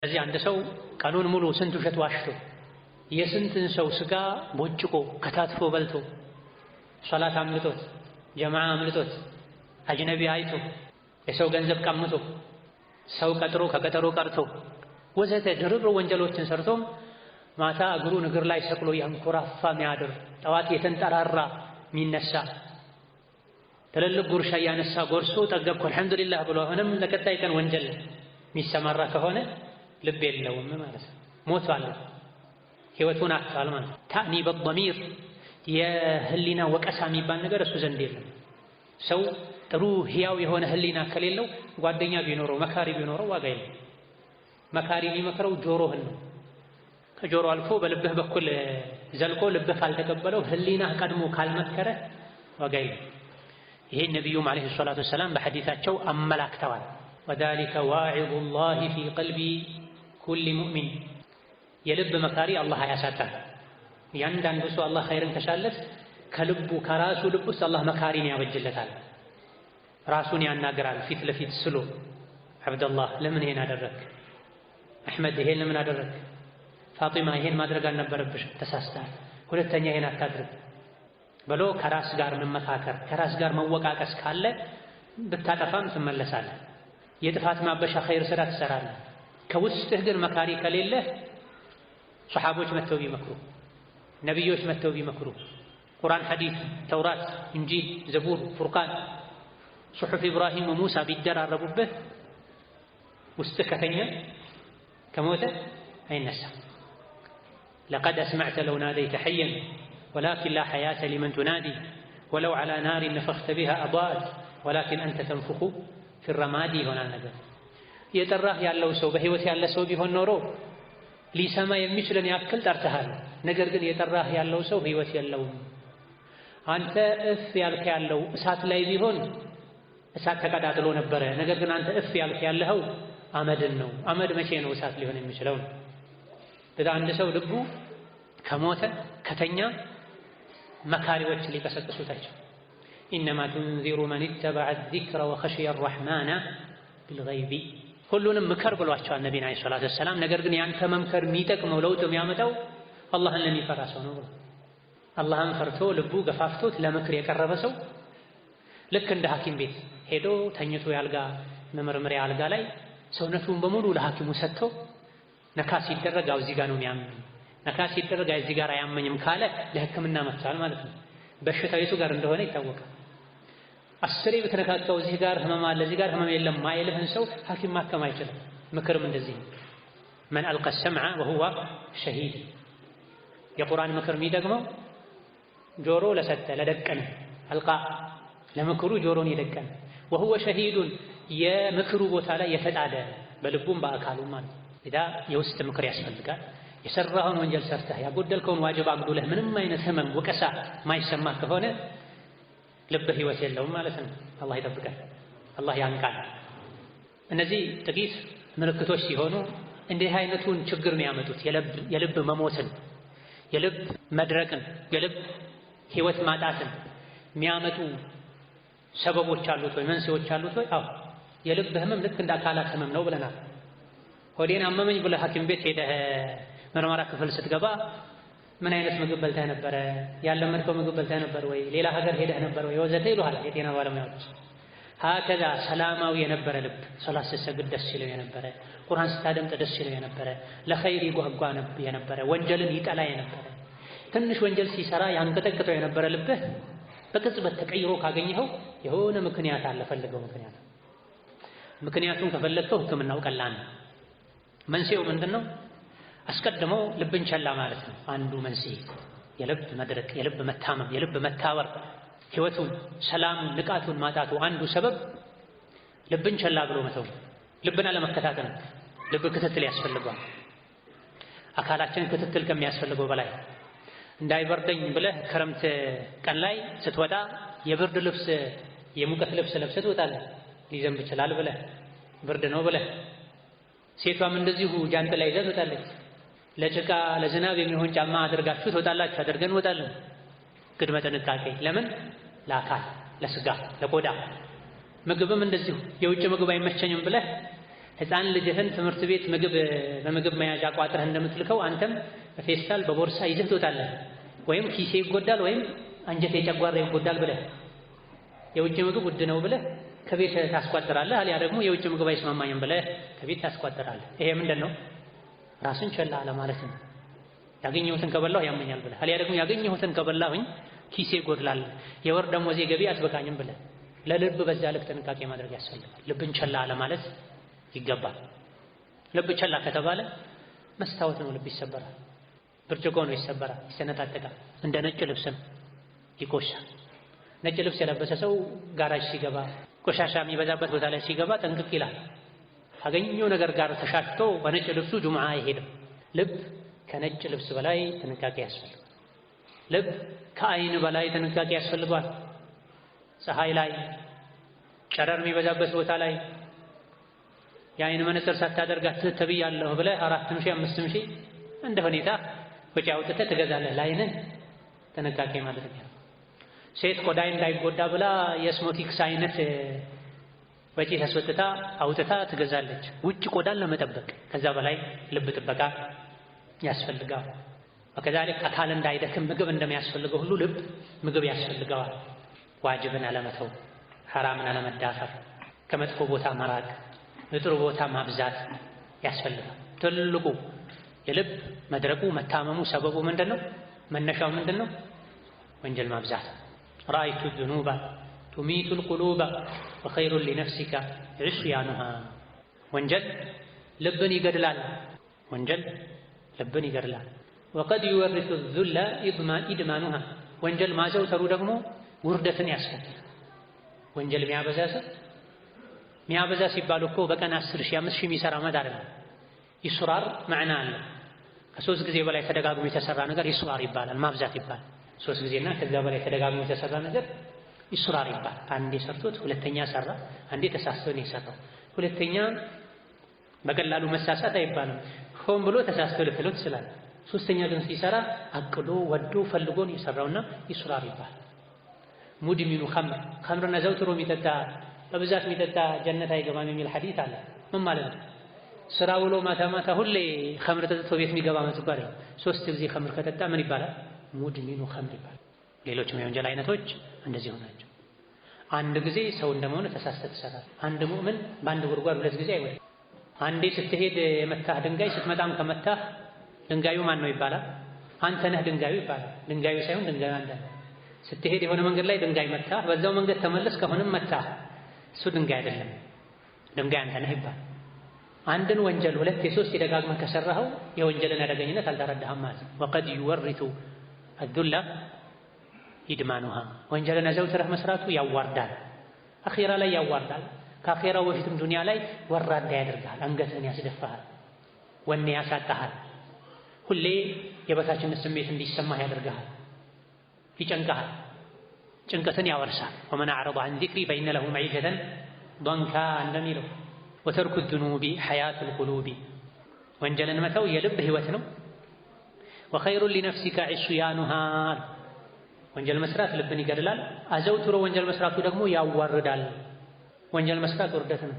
እዚህ አንድ ሰው ቀኑን ሙሉ ስንት ውሸት ዋሽቶ የስንትን ሰው ስጋ ቦጭቆ ከታትፎ በልቶ ሶላት አምልጦት ጀማዓ አምልጦት አጅነቢ አይቶ የሰው ገንዘብ ቀምቶ ሰው ቀጥሮ ከቀጠሮ ቀርቶ ወዘተ ድርብር ወንጀሎችን ሰርቶ ማታ እግሩን እግር ላይ ሰቅሎ ያንኮራፋ ሚያድር ጠዋት የተንጠራራ ሚነሳ ትልልቅ ጉርሻ እያነሳ ጎርሶ ጠገብኩ አልሐምዱሊላህ ብሎ አሁንም ለቀጣይ ቀን ወንጀል የሚሰማራ ከሆነ ልብ የለውም ማለት ነው። ሞቷል፣ ህይወቱን አጥቷል ማለት ነው። ተእኒብ ደሚር የህሊና ወቀሳ የሚባል ነገር እሱ ዘንድ የለም። ሰው ጥሩ ህያው የሆነ ህሊና ከሌለው ጓደኛ ቢኖረው መካሪ ቢኖረው ዋጋ የለም። መካሪ የሚመክረው ጆሮህን ነው። ከጆሮ አልፎ በልብህ በኩል ዘልቆ ልብህ ካልተቀበለው ህሊናህ ቀድሞ ካልመከረ ዋጋ የለም። ይሄን ነቢዩም ዓለይሂ ሰላቱ ወሰላም በሐዲታቸው አመላክተዋል። ወዛሊከ ዋዒዙላሂ ፊ ቀልቢ ኩሊ ሙእሚን፣ የልብ መካሪ አላህ አያሳጣም። እያንዳንዱ ሰው አላህ ኸይርን ከሻለት ከልቡ ከራሱ ልብ ውስጥ አላህ መካሪን ያበጅለታል። ራሱን ያናግራል ፊት ለፊት ስሎ፣ ዐብደላህ ለምን ይሄን አደረክ? አሕመድ ይሄን ለምን አደረክ? ፋጢማ ይሄን ማድረግ አልነበረብሽም፣ ተሳስተሃል፣ ሁለተኛ ይሄን አታድርግ ብሎ ከራስ ጋር መመካከር ከራስ ጋር መወቃቀስ ካለ ብታጠፋም ትመለሳለህ። የጥፋት ማበሻ ኸይር ስራ ትሰራለህ። ከውስጥህ ግን መካሪ ከሌለህ ሰሓቦች መጥተው ቢመክሩ፣ ነቢዮች መጥተው ቢመክሩ፣ ቁርአን፣ ሐዲስ፣ ተውራት፣ እንጂል፣ ዘቡር፣ ፉርቃን፣ ሱሑፍ ኢብራሂም ወሙሳ ቢደራረቡብህ ውስጥህ ከተኛ ከሞተ አይነሳም። لقد أسمعت لو ناديت حيا ولكن لا حياة لمن تنادي ولو على نار نفخت بها أضاءت ولكن أنت تنفخ في الرماد ይሆናል ነገር። እየጠራህ ያለው ሰው በህይወት ያለ ሰው ቢሆን ኖሮ ሊሰማ የሚችልን ያክል ጠርተሃል። ነገር ግን እየጠራህ ያለው ሰው ህይወት የለውም። አንተ እፍ ያልክ ያለው እሳት ላይ ቢሆን እሳት ተቀጣጥሎ ነበረ። ነገር ግን አንተ እፍ ያልክ ያለኸው አመድን ነው። አመድ መቼ ነው እሳት ሊሆን የሚችለው? አንድ ሰው ልቡ ከሞተ ከተኛ መካሪዎች ሊቀሰቅሱት አይችሉም። إنما تنذر من اتبع الذكر وخشي الرحمن بالغيب ሁሉንም ምከር ብሏቸዋል ነቢን ዓለይሂ ሰላቱ ወሰላም። ነገር ግን ያንተ መምከር የሚጠቅመው ለውጥ የሚያመጣው አላህን ለሚፈራ ሰው ነው ብሎ አላህን ፈርቶ ልቡ ገፋፍቶት ለምክር የቀረበ ሰው ልክ እንደ ሐኪም ቤት ሄዶ ተኝቶ ያልጋ መመርመሪያ አልጋ ላይ ሰውነቱን በሙሉ ለሐኪሙ ሰጥቶ ነካ ሲደረግ አው እዚህ ጋር ነው የሚያመኝ፣ ነካ ሲደረግ እዚህ ጋር አያመኝም ካለ ለሕክምና መጥቷል ማለት ነው። በሽታው የቱ ጋር እንደሆነ ይታወቃል። አስሬ ብትነካካው እዚህ ጋር ህመም አለ እዚህ ጋር ህመም የለም ማይልህን ሰው ሐኪም ማከም አይችልም። ምክርም እንደዚህ ነው። መን አልቀ ሰምዐ ወሁወ ሸሂድ። የቁርአን ምክር የሚጠቅመው ጆሮ ለሰጠ ለደቀነ፣ አልቃ ለምክሩ ጆሮን የደቀነ፣ ወሁወ ሸሂዱን የምክሩ ቦታ ላይ የተጣደ በልቡም በአካሉም ማለት ነው። ኢዳ የውስጥ ምክር ያስፈልጋል። የሰራኸውን ወንጀል ሰርተህ ያጎደልከውን ዋጅብ አጉድለህ ምንም አይነት ህመም ወቀሳ ማይሰማህ ከሆነ ልብህ ህይወት የለውም ማለት ነው። አላህ ይጠብቃል፣ አላህ ያንቃል። እነዚህ ጥቂት ምልክቶች ሲሆኑ እንዲህ አይነቱን ችግር የሚያመጡት የልብ መሞትን፣ የልብ መድረቅን፣ የልብ ህይወት ማጣትን የሚያመጡ ሰበቦች አሉት ወይ መንስኤዎች አሉት ወይ? አዎ፣ የልብ ህመም ልክ እንደ አካላት ህመም ነው ብለናል። ሆዴን አመመኝ ብለህ ሐኪም ቤት ሄደህ ምርመራ ክፍል ስትገባ ምን አይነት ምግብ በልተህ ነበረ? ያለመድከው ምግብ በልተህ ነበር ወይ? ሌላ ሀገር ሄደህ ነበር ወይ? ወዘተ ይሉሃል የጤና ባለሙያዎች። ሀከዛ ሰላማዊ የነበረ ልብ ሶላት ስትሰግድ ደስ ይለው የነበረ፣ ቁርአን ስታደምጥ ደስ ይለው የነበረ፣ ለኸይር ይጓጓ የነበረ፣ ወንጀልን ይጠላ የነበረ፣ ትንሽ ወንጀል ሲሰራ ያንቀጠቅጠው የነበረ ልብህ በቅጽበት ተቀይሮ ካገኘኸው የሆነ ምክንያት አለ። ፈልገው ምክንያት። ምክንያቱን ከፈለግከው ሕክምናው ቀላል ነው። መንስኤው ምንድን ነው? አስቀድሞ ልብን ቸላ ማለት ነው አንዱ መንስኤ። የልብ መድረቅ፣ የልብ መታመም፣ የልብ መታወር፣ ህይወቱን፣ ሰላሙን፣ ንቃቱን ማጣቱ አንዱ ሰበብ ልብን ቸላ ብሎ መተው፣ ልብን አለመከታተል። ልብ ክትትል ያስፈልገዋል። አካላችን ክትትል ከሚያስፈልገው በላይ እንዳይበርደኝ ብለህ ክረምት ቀን ላይ ስትወጣ የብርድ ልብስ የሙቀት ልብስ ለብሰህ ትወጣለህ። ሊዘንብ ይችላል ብለህ ብርድ ነው ብለህ። ሴቷም እንደዚሁ ጃንጥላ ይዛ ትወጣለች። ለጭቃ ለዝናብ የሚሆን ጫማ አድርጋችሁ ትወጣላችሁ፣ አድርገን እንወጣለን። ቅድመ ጥንቃቄ ለምን? ለአካል፣ ለስጋ፣ ለቆዳ። ምግብም እንደዚሁ የውጭ ምግብ አይመቸኝም ብለህ ሕፃን ልጅህን ትምህርት ቤት ምግብ በምግብ መያዣ ቋጥረህ እንደምትልከው አንተም በፌስታል በቦርሳ ይዘህ ትወጣለህ። ወይም ኪሴ ይጎዳል ወይም አንጀቴ ጨጓራ ይጎዳል ብለህ የውጭ ምግብ ውድ ነው ብለህ ከቤት ታስቋጥራለህ። አሊያ ደግሞ የውጭ ምግብ አይስማማኝም ብለህ ከቤት ታስቋጥራለህ። ይሄ ምንድን ነው? ራስን ቸላ ለማለት ነው። ያገኘሁትን ከበላሁ ያመኛል ብለህ፣ አሊያ ደግሞ ያገኘሁትን ከበላሁኝ ኪሴ ይጎድላል፣ የወር ደሞዜ ገቢ አትበቃኝም ብለህ ለልብ በዛ ልክ ጥንቃቄ ማድረግ ያስፈልጋል። ልብን ቸላ ለማለት ይገባል። ልብ ቸላ ከተባለ መስታወት ነው፣ ልብ ይሰበራል። ብርጭቆ ነው፣ ይሰበራል፣ ይሰነጣጠቃል። እንደ ነጭ ልብስም ይቆሻል። ነጭ ልብስ የለበሰ ሰው ጋራጅ ሲገባ፣ ቆሻሻ የሚበዛበት ቦታ ላይ ሲገባ ጠንቅቅ ይላል። ካገኘው ነገር ጋር ተሻሽቶ በነጭ ልብሱ ጁምዓ አይሄድም። ልብ ከነጭ ልብስ በላይ ጥንቃቄ ያስፈልጋል። ልብ ከአይን በላይ ጥንቃቄ ያስፈልገዋል። ፀሐይ ላይ፣ ጨረር የሚበዛበት ቦታ ላይ የአይን መነጽር ሳታደርግ ተብያለሁ ብለህ 4,000 5,000 እንደ ሁኔታ ወጪ አውጥተህ ትገዛለህ። ለአይንህ ጥንቃቄ ማድረግ ነው። ሴት ቆዳዬ እንዳይጎዳ ብላ የስሞቲክስ አይነት ወጪ ተስወጥታ አውጥታ ትገዛለች፣ ውጭ ቆዳን ለመጠበቅ። ከዛ በላይ ልብ ጥበቃ ያስፈልጋል። ወከዛሊክ አካል እንዳይደክም ምግብ እንደሚያስፈልገው ሁሉ ልብ ምግብ ያስፈልገዋል። ዋጅብን አለመተው፣ ሐራምን አለመዳፈር፣ ከመጥፎ ቦታ መራቅ፣ የጥሩ ቦታ ማብዛት ያስፈልጋል። ትልቁ የልብ መድረቁ መታመሙ ሰበቡ ምንድነው? መነሻው ምንድነው? ወንጀል ማብዛት። رأيت الذنوب تميت القلوب وخير لنفسك عصيانها። ወንጀል ልብን ይገድላል። ወንጀል ልብን ይገድላል። وقد يورث الذل إدمانها። ወንጀል ማዘውተሩ ደግሞ ውርደትን ያስከትላል። ወንጀል የሚያበዛ ሰው የሚያበዛ ሲባል እኮ በቀን 10 ሺህ 5 ሺህ የሚሰራ ማለት አይደለም። إصرار معنى አለ። ከሶስት ጊዜ በላይ ተደጋግሞ የተሰራ ነገር إصرار ይባላል፣ ማብዛት ይባላል። ሶስት ጊዜና ከዛ በላይ ተደጋግሞ የተሰራ ነገር إصرار ይባላል። አንዴ ሰርቶት ሁለተኛ ሰራ፣ አንዴ ተሳስቶ ነው የሰራው። ሁለተኛ በቀላሉ መሳሳት አይባልም። ሆን ብሎ ተሳስቶ ልትለው ትችላለህ። ሶስተኛ ግን ሲሰራ አቅዶ ወዶ ፈልጎ ነው የሰራውና إصرار ይባላል። مدمن الخمر ኸምርን አዘውትሮ የሚጠጣ በብዛት የሚጠጣ ጀነት አይገባም የሚል ሐዲስ አለ። ምን ማለት ነው? ስራ ውሎ ማታ ማታ ሁሌ ኸምር ጠጥቶ ቤት የሚገባ ማለት እኮ አይደለም። ሶስት ጊዜ ኸምር ከጠጣ ምን ይባላል? مدمن الخمر ይባላል። ሌሎችም የወንጀል አይነቶች እንደዚሁ ናቸው። አንድ ጊዜ ሰው እንደመሆነ ተሳስተህ ትሰራለህ። አንድ ሙእምን በአንድ ጉድጓድ ሁለት ጊዜ አይወድቅም። አንዴ ስትሄድ የመታህ ድንጋይ ስትመጣም ከመታህ ድንጋዩ ማን ነው ይባላል? አንተ ነህ ድንጋዩ ይባላል። ድንጋዩ ሳይሆን ድንጋዩ አንተ ነህ። ስትሄድ የሆነ መንገድ ላይ ድንጋይ መታህ፣ በዛው መንገድ ተመለስ ከሆነም መታህ፣ እሱ ድንጋይ አይደለም፣ ድንጋይ አንተ ነህ ይባላል። አንድን ወንጀል ሁለት የሶስት ደጋግመህ ከሰራኸው የወንጀልን አደገኝነት አልተረዳህም ማለት ነው። وقد يورث الذل إدمانها። ወንጀልን አዘውትረህ መስራቱ ያዋርዳል፣ አኺራ ላይ ያዋርዳል። ከአኺራው በፊትም ዱንያ ላይ ወራዳ ያደርግሃል፣ አንገትህን ያስደፋሃል፣ ወኔ ያሳጣሃል፣ ሁሌ የበታችነት ስሜት እንዲሰማህ ያደርግሃል፣ ይጨንቀሃል፣ ጭንቀትን ያወርሳል። ومن أعرض عن ذكري فإن له معيشة ضنكا እንደሚለው وترك الذنوب حياة القلوب። ወንጀልን መተው የልብ ህይወት ነው። وخير لنفسك عصيانها። ወንጀል መስራት ልብን ይገድላል። አዘውትሮ ወንጀል መስራቱ ደግሞ ያዋርዳል። ወንጀል መስራት ውርደት ነው።